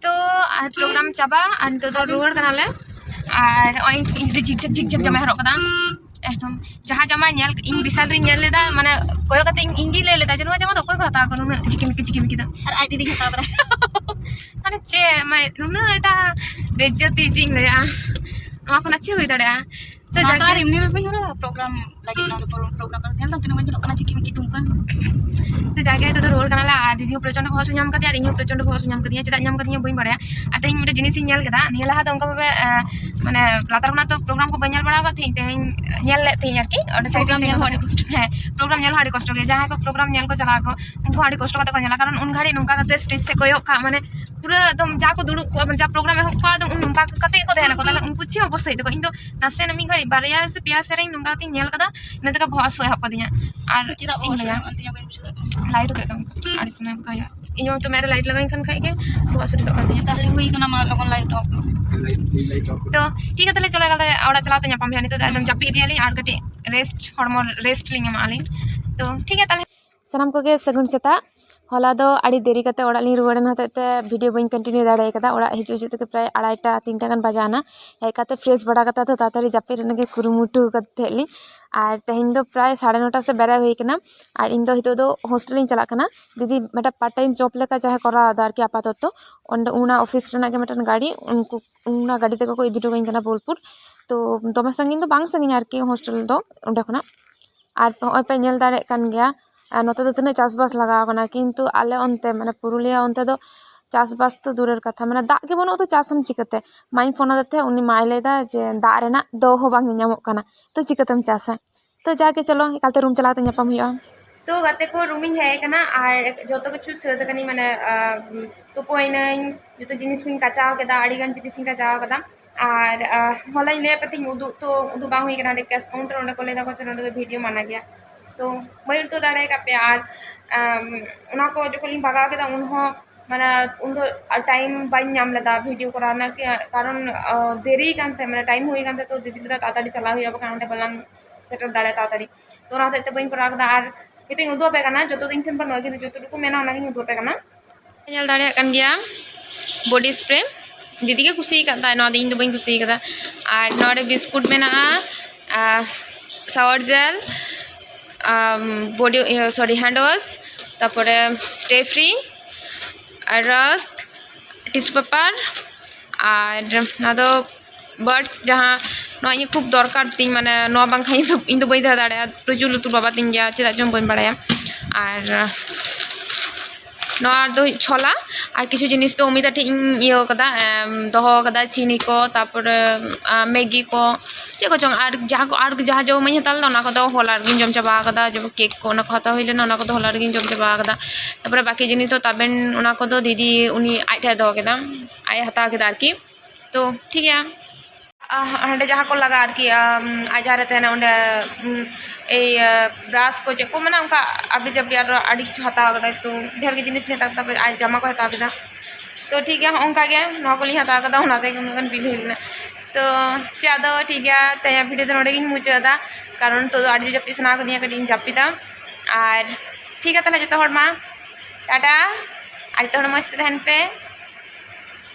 ᱛᱚ, ᱟᱨ ᱯᱨᱳᱜᱨᱟᱢ ᱪᱟᱵᱟ, ᱟᱨ ᱱᱤᱛᱚᱜ ᱫᱚ ᱨᱩᱣᱟᱹᱲ ᱠᱟᱱᱟᱞᱮ᱾ ᱟᱨ ᱱᱚᱜᱼᱚᱭ ᱤᱧ ᱫᱚ ᱡᱷᱤᱠ ᱡᱷᱟᱠ ᱡᱷᱤᱠ ᱡᱷᱟᱠ ᱡᱟᱢᱟᱭ ᱦᱚᱨᱚᱜ ᱠᱟᱫᱟ᱾ ᱮᱠᱫᱚᱢ ᱡᱟᱦᱟᱸ ᱡᱟᱢᱟ ᱧᱮᱞ, ᱤᱧ ᱵᱤᱥᱟᱞ ᱨᱤᱧ ᱧᱮᱞ ᱞᱮᱫᱟ, ᱢᱟᱱᱮ ᱠᱚᱭᱚᱜ ᱠᱟᱛᱮ ᱤᱧ, ᱤᱧ ᱜᱤᱧ ᱞᱟᱹᱭ ᱞᱮᱫᱟ ᱡᱮ, "ᱱᱚᱣᱟ ᱡᱟᱢᱟ ᱫᱚ ᱚᱠᱚᱭ ᱠᱚ ᱦᱟᱛᱟᱣ ᱠᱚᱣᱟ ᱱᱩᱱᱟᱹᱜ ᱪᱤᱠᱤᱢᱤᱠᱤ ᱪᱤᱠᱤᱢᱤᱠᱤ ᱫᱚ?" ᱟᱨ ᱟᱡ ᱫᱤᱫᱤᱧ ᱦᱟᱛᱟᱣ ᱛᱚᱨᱟ᱾ ᱢᱟᱱᱮ ᱪᱮᱫ, ᱢᱟᱱᱮ ᱱᱩᱱᱟᱹᱜ ᱮᱴᱟᱜ ᱵᱮᱡᱡᱚᱛᱤ ᱪᱮᱫ ᱤᱧ ᱞᱟᱹᱭᱟ, ᱱᱚᱣᱟ ᱠᱷᱚᱱᱟᱜ ᱪᱮᱫ ᱦᱩᱭ ᱫᱟᱲᱮᱭᱟᱜᱼᱟ? ᱛᱚ ᱚᱱᱟ ᱫᱚ ᱡᱟᱜᱮ ᱟᱨ ᱮᱢᱱᱤ ᱨᱮ ᱵᱟᱹᱧ ᱦᱚᱨᱚᱜᱟ, program ᱞᱟᱹᱜᱤᱫ ᱱᱚᱣᱟ ᱫᱚ program ᱠᱟᱱᱟ᱾ ᱧᱮᱞ ᱫᱟᱢ ᱛᱤᱱᱟᱹᱜ ᱢᱚᱡᱽ ᱧᱮᱞᱚᱜ ᱠᱟᱱᱟ, ᱪᱤᱠᱤ ᱢᱤᱠᱤ ᱴᱩᱢᱯᱟᱹ᱾ ᱛᱚ ᱡᱟᱜᱮ ᱱᱤᱛᱚᱜ ᱫᱚ ᱨᱩᱣᱟᱹᱲ ᱠᱟᱱᱟᱞᱮ, ᱟᱨ ᱫᱤᱫᱤ ᱦᱚᱸ ᱯᱨᱚᱪᱚᱱᱰ ᱵᱚᱦᱚᱜ ᱦᱟᱹᱥᱩ ᱧᱟᱢ ᱠᱟᱫᱮᱭᱟ ᱟᱨ ᱤᱧ ᱦᱚᱸ ᱯᱨᱚᱪᱚᱱᱰ ᱵᱚᱦᱚᱜ ᱦᱟᱹᱥᱩ ᱧᱟᱢ ᱠᱟᱫᱤᱧᱟ᱾ ᱪᱮᱫᱟᱜ ᱧᱟᱢ ᱠᱟᱫᱤᱧᱟ ᱵᱟᱹᱧ ᱵᱟᱲᱟᱭᱟ᱾ ᱟᱨ ᱛᱮᱦᱮᱧ ᱢᱤᱫᱴᱮᱱ ᱡᱤᱱᱤᱥᱤᱧ ᱧᱮᱞ ᱠᱮᱫᱟ, ᱱᱤᱭᱟᱹ ᱞᱟᱦᱟ ᱫᱚ ᱚᱱᱠᱟ ᱵᱷᱟᱵᱮ, ᱟᱸ, ᱢᱟᱱᱮ ᱞᱟᱛᱟᱨ ᱠᱷᱚᱱᱟᱜ ᱛᱚ program ᱠᱚ ᱵᱟᱹᱧ ᱧᱮᱞ ᱵᱟᱲᱟ ᱟᱠᱟᱫ ᱛᱟᱦᱮᱸᱧ, ᱛᱮᱦᱮᱧ ᱧᱮᱞ ᱞᱮᱫ ᱛᱟᱦᱮᱸᱧ ᱟᱨᱠᱤ, ᱚᱸᱰᱮ side ᱨᱮ program ᱧᱮᱞ ᱦᱚᱸ ᱛᱤᱸᱜᱩ ᱟᱹᱰᱤ ᱠᱚᱥᱴᱚ᱾ ᱦᱮᱸ, program ᱧᱮᱞ ᱦᱚᱸ ᱟᱹᱰᱤ ᱠᱚᱥᱴᱚ ᱜᱮᱭᱟ᱾ ᱡᱟᱦᱟᱸᱭ ᱠᱚ program ᱧᱮᱞ ᱠᱚ ᱪᱟᱞᱟᱜ ᱟᱠᱚ, ᱩᱱᱠᱩ ᱦᱚᱸ ᱟᱹᱰᱤ ᱠᱚᱥᱴᱚ ᱠᱟᱛᱮ ᱠᱚ ᱧᱮᱞᱟ, ᱠᱟᱨᱚᱱ ᱩᱱ ᱜᱷᱟᱹᱲᱤᱡ ᱱᱚᱝᱠᱟ ᱠᱟᱛᱮ stage ᱥᱮᱫ ᱠᱚᱭᱚᱜ ᱠᱟᱜ, ᱢᱟᱱᱮ ᱯᱩᱨᱟᱹ ᱮᱠᱫᱚᱢ ᱡᱟ ᱠᱚ ᱫᱩᱲᱩᱵ ᱠᱚᱜᱼᱟ, ᱢᱟᱱᱮ ᱡᱟ program ᱮᱦᱚᱵ ᱠᱚᱜᱼᱟ, ᱟᱫᱚ ᱩᱱ ᱱᱚᱝᱠᱟ ᱠᱟᱛᱮ ᱜᱮᱠᱚ ᱛᱟᱦᱮᱱᱟ ᱠᱚ᱾ ᱛᱟᱦᱞᱮ ᱩᱱᱠᱩ ᱪᱮᱫ ᱚᱵᱚᱥᱛᱟ ᱦᱩᱭᱩᱜ ᱛᱟᱠᱚᱣᱟ? ᱤᱧ ᱫᱚ ᱱᱟᱥᱮᱱᱟᱜ ᱢᱤᱫ ᱜᱷᱟᱹᱲᱤᱡ ᱵᱟᱨᱭᱟ ᱥᱮ ᱯᱮᱭᱟ ᱥᱮᱨᱮᱧ ᱱᱚᱝᱠᱟ ᱠᱟᱛᱮᱧ ᱧᱮᱞ ᱠᱟᱫᱟ, ᱤᱱᱟᱹ ᱛᱮᱜᱮ ᱵᱚᱦᱚᱜ ᱦᱟᱹᱥᱩ ᱮᱦᱚᱵ ᱠᱟᱫᱤᱧᱟ᱾ ᱟᱨ ᱪᱮᱫᱟᱜ ᱪᱮᱫ ᱤᱧ ᱵᱚᱦᱚᱜ ᱞᱟᱹᱭᱟ? ᱦᱟᱹᱥᱩ ᱮᱦᱚᱵ ᱠᱟᱱ ᱛᱤᱧᱟ ᱵᱟᱹᱧ ᱵᱩᱡᱷᱟᱹᱣ ᱫᱟᱲᱮᱭᱟᱜ ᱠᱟᱱᱟ᱾ Light ᱦᱚᱛᱮᱫ ᱛᱮ ᱚᱱᱠᱟ ᱟᱹᱰᱤ ᱥᱚᱢᱚᱭ ᱚᱱᱠᱟ ᱦᱩᱭᱩᱜᱼᱟ᱾ ᱤᱧ ᱦᱚᱸ ᱛᱚ ᱢᱮᱫ ᱨᱮ light ᱞᱟᱜᱟᱣᱤᱧ ᱠᱷᱟᱱ ᱠᱷᱟᱡ ᱜᱮ ᱵᱚᱦᱚᱜ ᱦᱟᱹᱥᱩ ᱰᱷᱮᱨᱚᱜ ᱠᱟᱱ ᱛᱤᱧᱟ᱾ ᱛᱟᱦᱞᱮ ᱦᱩᱭ ᱠᱟᱱᱟ, ᱢᱟ ᱞᱚᱜᱚᱱ light off ᱢᱮ᱾ Light, light off᱾ ᱛᱚ ᱴᱷᱤᱠ ᱜᱮᱭᱟ, ᱛᱟᱦᱞᱮ ᱪᱚᱞᱚ ᱮᱠᱟᱞ ᱛᱮ ᱚᱲᱟᱜ ᱪᱟᱞᱟᱣ ᱛᱮ ᱧᱟᱯᱟᱢ ᱦᱩᱭᱩᱜᱼᱟ᱾ ᱱᱤᱛᱚᱜ ᱫᱚ ᱮᱠᱫᱚᱢ ᱡᱟᱹᱯᱤᱫ ᱤᱫᱤᱭᱟᱞᱤᱧ ᱟᱨ ᱠᱟᱹᱴᱤᱡ rest, ᱦᱚᱲᱢᱚ rest ᱞᱤᱧ ᱮᱢᱟᱜᱼᱟ ᱞᱤᱧ᱾ ᱛᱚ ᱴᱷᱤᱠ ᱜᱮᱭᱟ ᱛᱟᱦᱞᱮ᱾ ᱥᱟᱱᱟᱢ ᱠᱚᱜᱮ ᱥᱟᱹᱜᱩᱱ ᱥᱮᱛᱟᱜ᱾ ᱦᱚᱞᱟ ᱫᱚ ᱟᱹᱰᱤ ᱫᱮᱨᱤ ᱠᱟᱛᱮ ᱚᱲᱟᱜ ᱞᱤᱧ ᱨᱩᱣᱟᱹᱲᱮᱱ ᱦᱚᱛᱮᱡ ᱛᱮ video ᱵᱟᱹᱧ continue ᱫᱟᱲᱮ ᱠᱟᱫᱟ᱾ ᱚᱲᱟᱜ ᱦᱤᱡᱩᱜ ᱦᱤᱡᱩᱜ ᱛᱮᱜᱮ ᱯᱨᱟᱭ ᱟᱲᱟᱭᱴᱟ, ᱛᱤᱱᱴᱟ ᱜᱟᱱ ᱵᱟᱡᱟᱣᱱᱟ᱾ ᱦᱮᱡ ᱠᱟᱛᱮ fresh ᱵᱟᱲᱟ ᱠᱟᱛᱮ ᱫᱚ ᱛᱟᱲᱟᱛᱟᱲᱤ ᱡᱟᱹᱯᱤᱫ ᱨᱮᱱᱟᱜ ᱜᱮ ᱠᱩᱨᱩᱢᱩᱴᱩ ᱠᱟᱛᱮ ᱛᱟᱦᱮᱸᱫ ᱞᱤᱧ᱾ ᱟᱨ ᱛᱮᱦᱮᱧ ᱫᱚ ᱯᱨᱟᱭ ᱥᱟᱲᱮ ᱱᱚᱴᱟ ᱥᱮᱫ ᱵᱮᱨᱮᱫ ᱦᱩᱭ ᱠᱟᱱᱟ᱾ ᱟᱨ ᱤᱧ ᱫᱚ ᱱᱤᱛᱚᱜ ᱫᱚ hostel ᱤᱧ ᱪᱟᱞᱟᱜ ᱠᱟᱱᱟ᱾ ᱫᱤᱫᱤ ᱢᱤᱫᱴᱟᱝ part time job ᱞᱮᱠᱟ ᱡᱟᱦᱟᱸᱭ ᱠᱚᱨᱟᱣ ᱮᱫᱟ ᱟᱨᱠᱤ ᱟᱯᱟᱛᱚᱛᱚ, ᱚᱸᱰᱮ ᱚᱱᱟ office ᱨᱮᱱᱟᱜ ᱜᱮ ᱢᱤᱫᱴᱟᱝ ᱜᱟᱹᱰᱤ, ᱩᱱᱠᱩ ᱚᱱᱟ ᱜᱟᱹᱰᱤ ᱛᱮᱜᱮ ᱠᱚ ᱤᱫᱤ ᱦᱚᱴᱚ ᱠᱟᱹᱧ ᱠᱟᱱᱟ ᱵᱳᱞᱯᱩᱨ᱾ ᱛᱚ ᱫᱚᱢᱮ ᱥᱟᱺᱜᱤᱧ ᱫᱚ ᱵᱟᱝ ᱥᱟᱺᱜᱤᱧᱟ ᱟᱨᱠᱤ hostel ᱫᱚ ᱚᱸᱰᱮ ᱠᱷᱚᱱᱟᱜ᱾ ᱟᱨ ᱱᱚᱜᱼᱚᱭ ᱯᱮ ᱧᱮᱞ ᱫᱟᱲᱮᱭᱟᱜ ᱠᱟᱱ ᱜᱮᱭᱟ, ᱟᱨ ᱱᱚᱛᱮ ᱫᱚ ᱛᱤᱱᱟᱹᱜ ᱪᱟᱥᱵᱟᱥ ᱞᱟᱜᱟᱣ ᱠᱟᱱᱟ, ᱠᱤᱱᱛᱩ ᱟᱞᱮ ᱚᱱᱛᱮ ᱢᱟᱱᱮ ᱯᱩᱨᱩᱞᱤᱭᱟᱹ ᱚᱱᱛᱮ ᱫᱚ ᱪᱟᱥᱵᱟᱥ ᱛᱚ ᱫᱩᱨᱮᱨ ᱠᱟᱛᱷᱟ, ᱢᱟᱱᱮ ᱫᱟᱜ ᱜᱮ ᱵᱟᱹᱱᱩᱜ ᱛᱚ ᱪᱟᱥ ᱟᱢ ᱪᱤᱠᱟᱹᱛᱮ? ᱢᱟᱧ ᱯᱷᱳᱱ ᱟᱫᱮ ᱛᱟᱦᱮᱸᱫ, ᱩᱱᱤ ᱢᱟᱭ ᱞᱟᱹᱭᱫᱟ ᱡᱮ ᱫᱟᱜ ᱨᱮᱱᱟᱜ ᱫᱚ ᱦᱚᱸ ᱵᱟᱝ ᱧᱟᱢᱚᱜ ᱠᱟᱱᱟ, ᱛᱚ ᱪᱤᱠᱟᱹᱛᱮᱢ ᱪᱟᱥᱟ? ᱛᱚ ᱡᱟᱜᱮ ᱪᱚᱞᱚ ᱮᱠᱟᱞᱛᱮ room ᱪᱟᱞᱟᱣ ᱛᱮ ᱧᱟᱯᱟᱢ ᱦᱩᱭᱩᱜᱼᱟ᱾ ᱛᱚ ᱜᱟᱛᱮ ᱠᱚ, room ᱤᱧ ᱦᱮᱡ ᱟᱠᱟᱱᱟ ᱟᱨ ᱡᱚᱛᱚ ᱠᱤᱪᱷᱩ ᱥᱟᱹᱛ ᱟᱠᱟᱱᱟᱹᱧ, ᱢᱟᱱᱮ, ᱟᱸ, ᱛᱩᱯᱩᱭᱱᱟᱹᱧ, ᱡᱚᱛᱚ ᱡᱤᱱᱤᱥ ᱠᱚᱧ ᱠᱟᱪᱟᱣ ᱠᱮᱫᱟ, ᱟᱹᱰᱤ ᱜᱟᱱ ᱡᱤᱱᱤᱥ ᱤᱧ ᱠᱟᱪᱟᱣ ᱠᱟᱫᱟ᱾ ᱟᱨ, ᱟᱸ, ᱦᱚᱞᱟᱧ ᱞᱟᱹᱭᱟᱫ ᱯᱮ ᱛᱟᱦᱮᱸᱧ ᱩᱫᱩᱜ, ᱛᱚ ᱩᱫᱩᱜ ᱵᱟᱝ ᱦᱩᱭ ᱠᱟᱱᱟ, ᱚᱸᱰᱮ cash counter ᱚᱸᱰᱮ ᱠᱚ ᱞᱟᱹᱭ ᱫᱟᱠᱚ ᱡᱮ ᱱᱚᱸᱰᱮ ᱫᱚ video ᱢᱟᱱᱟ ᱜᱮᱭᱟ, ᱛᱚ ᱵᱟᱹᱧ ᱩᱫᱩᱜ ᱫᱟᱲᱮ ᱟᱠᱟᱫ ᱯᱮᱭᱟ᱾ ᱟᱨ, ᱟᱢ, ᱚᱱᱟ ᱠᱚ ᱡᱚᱠᱷᱚᱱ ᱤᱧ ᱵᱷᱟᱜᱟᱣ ᱠᱮᱫᱟ ᱩᱱᱦᱚᱸ ᱢᱟᱱᱮ ᱩᱱᱫᱚ time ᱵᱟᱹᱧ ᱧᱟᱢ ᱞᱮᱫᱟ video ᱠᱚᱨᱟᱣ ᱨᱮᱱᱟᱜ, ᱠᱤ-, ᱠᱟᱨᱚᱱ, ᱟᱸ, ᱫᱮᱨᱤ ᱠᱟᱱ ᱛᱟᱦᱮᱸ, ᱢᱟᱱᱮ time ᱦᱩᱭ ᱠᱟᱱ ᱛᱟᱦᱮᱸ, ᱛᱚ ᱫᱤᱫᱤ ᱞᱟᱹᱭᱫᱟ ᱛᱟᱲᱟᱛᱟᱲᱤ ᱪᱟᱞᱟᱣ ᱦᱩᱭᱩᱜᱼᱟ, ᱵᱟᱠᱷᱟᱱ ᱚᱸᱰᱮ ᱵᱟᱞᱟᱝ ᱥᱮᱴᱮᱨ ᱫᱟᱲᱮᱭᱟᱜᱼᱟ ᱛᱟᱲᱟᱛᱟᱲᱤ᱾ ᱛᱚ ᱚᱱᱟ ᱦᱚᱛᱮᱡ ᱛᱮ ᱵᱟᱹᱧ ᱠᱚᱨᱟᱣ ᱠᱮᱫᱟ᱾ ᱟᱨ ᱱᱤᱛᱚᱜ ᱤᱧ ᱩᱫᱩᱜ ᱟᱯᱮ ᱠᱟᱱᱟ, ᱡᱚᱛᱚ ᱫᱚ ᱤᱧ ᱴᱷᱮᱱ ᱵᱟᱹᱱᱩᱜᱼᱟ, ᱠᱤᱱᱛᱩ ᱡᱚᱛᱚ ᱴᱩᱠᱩ ᱢᱮᱱᱟᱜᱼᱟ ᱚᱱᱟᱜᱤᱧ ᱩᱫᱩᱜ ᱟᱯᱮ ᱠᱟᱱᱟ᱾ ᱧᱮᱞ ᱫᱟᱲᱮᱭᱟᱜ ᱠᱟᱱ ᱜᱮᱭᱟ body spray, ᱫᱤᱫᱤ ᱜᱮ ᱠᱩᱥᱤ ᱟᱠᱟᱫ ᱛᱟᱭ, ᱱᱚᱣᱟ ᱫᱚ ᱤᱧ ᱫᱚ ᱵᱟᱹᱧ ᱠᱩᱥᱤ ᱟᱠᱟᱫᱟ᱾ ᱟᱨ ᱱᱚᱣᱟ ᱨᱮ ᱵᱤᱥᱠᱩᱴ ᱢᱮᱱᱟᱜᱼᱟ, ᱟᱨ shower gel, ᱟᱢ, body, ᱤᱭᱟᱹ, sorry, hand wash, ᱛᱟᱨᱯᱚᱨᱮ stay free, ᱟᱨ rusk, tissue paper, ᱟᱨ ᱱᱚᱣᱟ ᱫᱚ buds ᱡᱟᱦᱟᱸ ᱱᱚᱣᱟ ᱤᱧ ᱠᱷᱩᱵ ᱫᱚᱨᱠᱟᱨ ᱛᱤᱧ, ᱢᱟᱱᱮ ᱱᱚᱣᱟ ᱵᱟᱝᱠᱷᱟᱱ ᱤᱧ ᱫᱚ, ᱤᱧ ᱫᱚ ᱵᱟᱹᱧ ᱛᱟᱦᱮᱸ ᱫᱟᱲᱮᱭᱟᱜᱼᱟ, ᱯᱨᱚᱪᱩᱨ ᱞᱩᱛᱩᱨ ᱵᱟᱵᱟ ᱛᱤᱧ ᱜᱮᱭᱟ, ᱪᱮᱫᱟᱜ ᱪᱚᱝ ᱵᱟᱹᱧ ᱵᱟᱲᱟᱭᱟ᱾ ᱟᱨ ᱱᱚᱣᱟ ᱫᱚ ᱪᱷᱚᱞᱟ, ᱟᱨ ᱠᱤᱪᱷᱩ ᱡᱤᱱᱤᱥ ᱫᱚ ᱩᱢᱤᱫᱟ ᱴᱷᱮᱡ ᱤᱧ ᱤᱭᱟᱹ ᱠᱟᱫᱟ, ᱮᱢ, ᱫᱚᱦᱚ ᱠᱟᱫᱟ, ᱪᱤᱱᱤ ᱠᱚ, ᱛᱟᱨᱯᱚᱨᱮ, ᱟ, ᱢᱮᱜᱤ ᱠᱚ, ᱪᱮᱫ ᱠᱚᱪᱚᱝ, ᱟᱨ ᱡᱟᱦᱟᱸ ᱠᱚ, ᱟᱨ ᱡᱟᱦᱟᱸ ᱡᱚᱢᱟᱜ ᱤᱧ ᱦᱟᱛᱟᱣ ᱞᱮᱫᱟ, ᱚᱱᱟ ᱠᱚᱫᱚ ᱦᱚᱞᱟ ᱨᱮᱜᱮᱧ ᱡᱚᱢ ᱪᱟᱵᱟ ᱠᱟᱫᱟ, ᱡᱮᱢᱚᱱ ᱠᱮᱠ ᱠᱚ, ᱚᱱᱟ ᱠᱚ ᱦᱟᱛᱟᱣ ᱦᱩᱭ ᱞᱮᱱᱟ, ᱚᱱᱟ ᱠᱚᱫᱚ ᱦᱚᱞᱟ ᱨᱮᱜᱮᱧ ᱡᱚᱢ ᱪᱟᱵᱟ ᱠᱟᱫᱟ᱾ ᱛᱟᱨᱯᱚᱨᱮ ᱵᱟᱠᱤ ᱡᱤᱱᱤᱥ ᱫᱚ ᱛᱟᱵᱮᱱ, ᱚᱱᱟ ᱠᱚᱫᱚ ᱫᱤᱫᱤ ᱩᱱᱤ ᱟᱡ ᱴᱷᱮᱡ ᱫᱚᱦᱚ ᱠᱮᱫᱟ, ᱟᱡ ᱮ ᱦᱟᱛᱟᱣ ᱠᱮᱫᱟ ᱟᱨᱠᱤ᱾ ᱛᱚ ᱴᱷᱤᱠ ᱜᱮᱭᱟ, ᱟᱦ, ᱦᱟᱸᱰᱮ ᱡᱟᱦᱟᱸ ᱠᱚ ᱞᱟᱜᱟᱜᱼᱟ ᱟᱨᱠᱤ, ᱟᱢ, ᱟᱡ ᱡᱟᱦᱟᱸ ᱨᱮ ᱛᱟᱦᱮᱱᱟ ᱚᱸᱰᱮ, ᱩᱢ, ᱮᱭ, ᱟ, ᱵᱨᱟᱥ ᱠᱚ ᱪᱮᱫ ᱠᱚ ᱢᱮᱱᱟ, ᱚᱱᱠᱟ ᱟᱵᱤ ᱡᱟᱵᱤ ᱟᱨᱚ ᱟᱹᱰᱤ ᱠᱤᱪᱷᱩ ᱦᱟᱛᱟᱣ ᱠᱟᱫᱟᱭ᱾ ᱛᱚ ᱰᱷᱮᱨ ᱜᱮ ᱡᱤᱱᱤᱥ ᱱᱮᱛᱟᱨ, ᱛᱟᱨᱯᱚᱨᱮ ᱟᱡ ᱡᱟᱢᱟ ᱠᱚ ᱦᱟᱛᱟᱣ ᱠᱮᱫᱟ᱾ ᱛᱚ ᱴᱷᱤᱠ ᱜᱮᱭᱟ, ᱦᱚᱸᱜᱼᱚ ᱱᱚᱝᱠᱟ ᱜᱮ ᱱᱚᱣᱟ ᱠᱚᱞᱤᱧ ᱦᱟᱛᱟᱣ ᱠᱟᱫᱟ, ᱚᱱᱟ ᱛᱮᱜᱮ ᱩᱱᱟᱹᱜ ᱜᱟᱱ ᱵᱤᱞ ᱦᱩᱭ ᱞᱮᱱᱟ᱾ ᱛᱚ ᱪᱮᱫ ᱟᱫᱚ ᱴᱷᱤᱠ ᱜᱮᱭᱟ, ᱛᱮᱦᱮᱧᱟᱜ ᱵᱷᱤᱰᱤᱭᱳ ᱫᱚ ᱱᱚᱸᱰᱮ ᱜᱤᱧ ᱢᱩᱪᱟᱹᱫ ᱮᱫᱟ, ᱠᱟᱨᱚᱱ ᱱᱤᱛᱚᱜ ᱫᱚ ᱟᱹᱰᱤ ᱡᱳᱨ ᱡᱟᱹᱯᱤᱫ ᱥᱟᱱᱟ ᱠᱟᱫᱤᱧᱟ, ᱠᱟᱹᱴᱤᱡ ᱤᱧ ᱡᱟᱹᱯᱤᱫᱟ᱾ ᱟᱨ ᱴᱷᱤᱠ ᱜᱮᱭᱟ ᱛᱟᱦᱚᱞᱮ ᱡᱚᱛᱚ ᱦᱚᱲ ᱢᱟ ᱴᱟᱴᱟ, ᱟᱨ ᱡᱚᱛᱚ ᱦᱚᱲ ᱢᱚᱡᱽ ᱛᱮ ᱛᱟᱦᱮᱱ ᱯᱮ᱾